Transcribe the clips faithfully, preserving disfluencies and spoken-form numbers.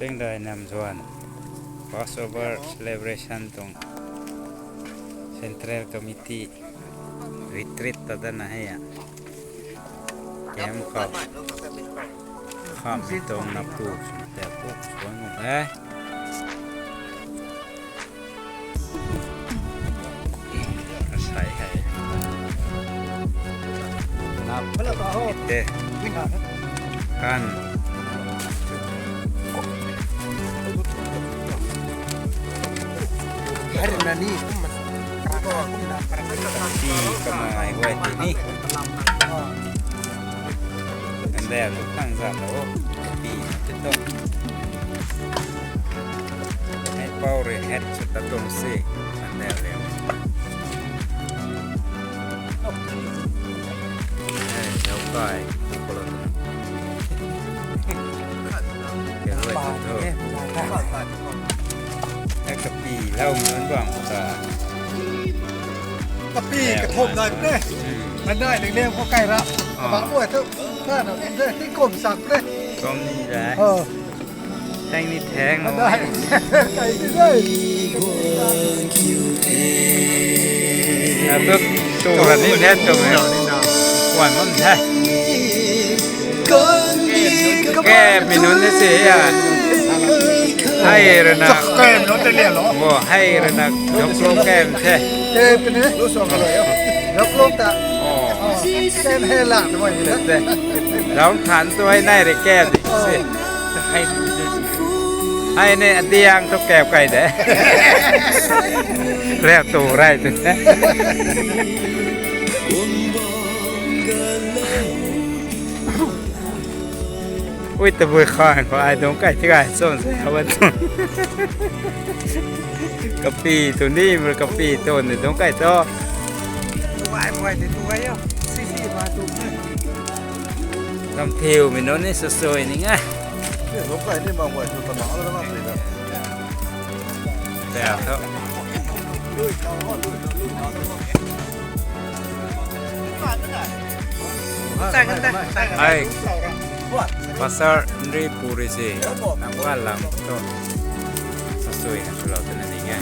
Tingdai Namzuan Passover celebration tuang Central Committee retreat ta dana hei a. Kem kham, kham mi tuang na pu, te pu, suan ngut e. Asai hei. Nap te. Kan. Hari nani. Ti kamai guay ti ni. Kandel tu khang zat lo. Pi na te tu. Hei pau rui het sw ta tuang si. Kandel rui. Hei, zauc kai. Kolo tu. Kandel rui tu. Hei, kapi lau nunc bam ta. Kapi kathumh nai pune. Hmm. Kanai ling liang khou kai ra. Ah. Ba uai thu, na na, tingkum sak pune. Kum ni da. Oh. Theng ni theng. Kanai. Kai ni dei. Na tu, tu ra ni the tu me. Wan man the. Ke, mi nunc ni si ya. Hei rui na. Chak kem nunc te lian lo. Wo, hei rui na. Dok lo kem the. Kem te ni. Dok lo ta. Oh. Kem hei la na mo ni. Te. Dau than tu hei nai rui kem di si. Hei. Hei ni adiang tu kem kai de. Rep tu rai tu. Ui, tabui khan khou ai dungc kai ti gay chwn se, a ban tu. Kapi tu ni, mur kapi tu ni dungc kai tu. Wai, wai, ti tu gay yo. Si, si, ba tu. Lam thiu mi nunc ni sw sui ni nge. Ni dungc kai ni ma wai tu ta ma la ma sui da. Tei thu. Ai, Pastor Nri Puri si, nang wa lam tu. Sasui na sw lou twna ding e.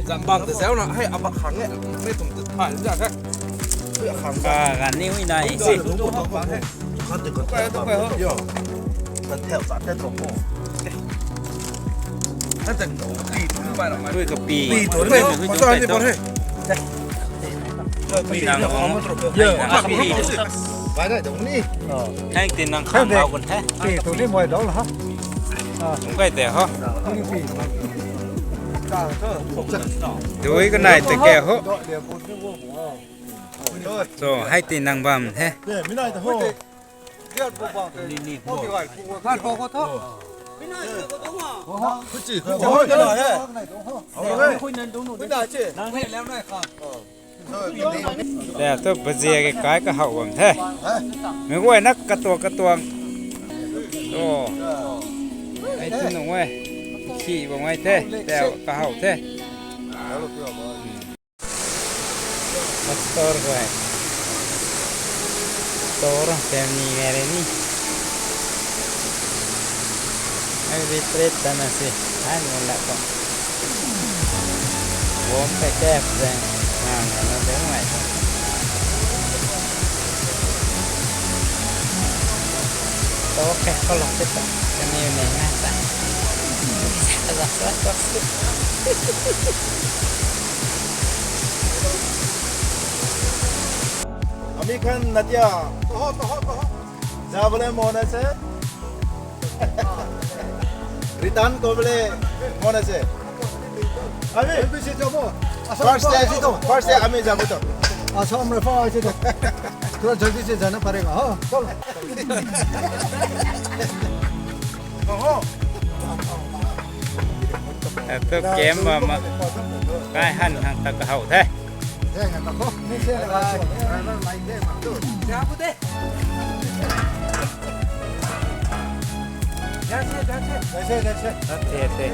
Zambang te zau na, hei, abak khang e, mei tum te thay zau he. Hei, akhang zau. Ka, ka ni ui nai. Zau, zau, zau, zau, zau. Kan tei kan tei. Yo. Kan tei zat tei tuang mo. Kan tei tuang pi tuang bai ram mai. Ui, ka pi. Pi tuang bai. Ui, ui, ui, ui, ui, ui. Pi nang tuang. Yo. Pi. Bai dai tuang ni. Thang tin nang khang dau kun the. Pi tuang ni moi dau la ha. Ah. Kum kai tei ho. Pi. Dui kanai tei ke ho. So, hei ti nang bam the. Tei tu bazia ke kai kahau bam the. Mi guay na katuang katuang. To. Hei tu nung e. Khi bam ngai the. Tei kahau the. Pastor guay. Pastor family nge re ni. Ai retreat ta na si. Ai ngun la ko. Bom pe kep zeng. Nang na de mai. To ke ko lok te ta. Kani ne na ta. Lok lok lok. Ami khan natia. Toho, toho, toho. Jabole mona se. Return kobole mona se. Ami. First day si to. First day ami jabo to. Assam re pa si to. Thora jaldi se jana padega. Ha. Chalo. Oho. Tu kem bam ma. Kai han hang tak how the. Tat the the.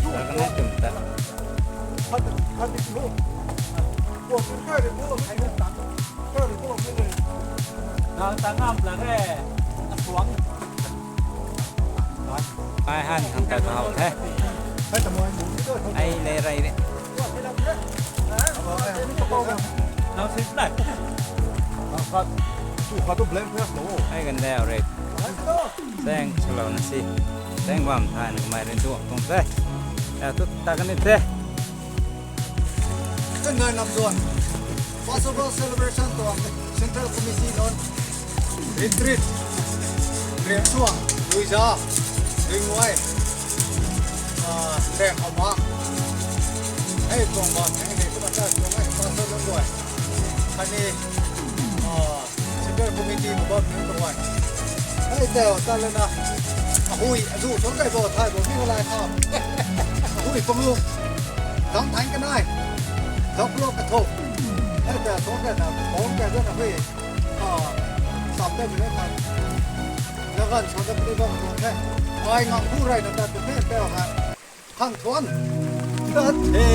Takna tum ta. Nang ta ngam la re. Asuang. Ai han hang ta how the. Ai le rai re. Nang sip lai. Ai gan le re. Tang salou na si. Tang bam tha na mai rin duak tuang the. Ya tu ta kan ni the. Kanai nam duan. Passover celebration tuang Central Committee nunc retreat. Riam suang, Luiza, Ringwai, ah, Rem Ama. Hei tuang bam hei hei tu bata tuang hei pastor nunc guay. Khatni, ah, Central Committee khou bam nunc guay. Hei tei ta lana. Ahui azu tuang kai bo thai bo mi lai kha. Ahui panglu. Dang thang kanai. Dang plo kathok. Hei tei tuang kai na, tuang kai na hui. Ah, sap tei mi na thang. Nagan sa ta puni bam tuang the. Ai ngam hu rai na ta tu the tei ha. Thang thuan. Tat the.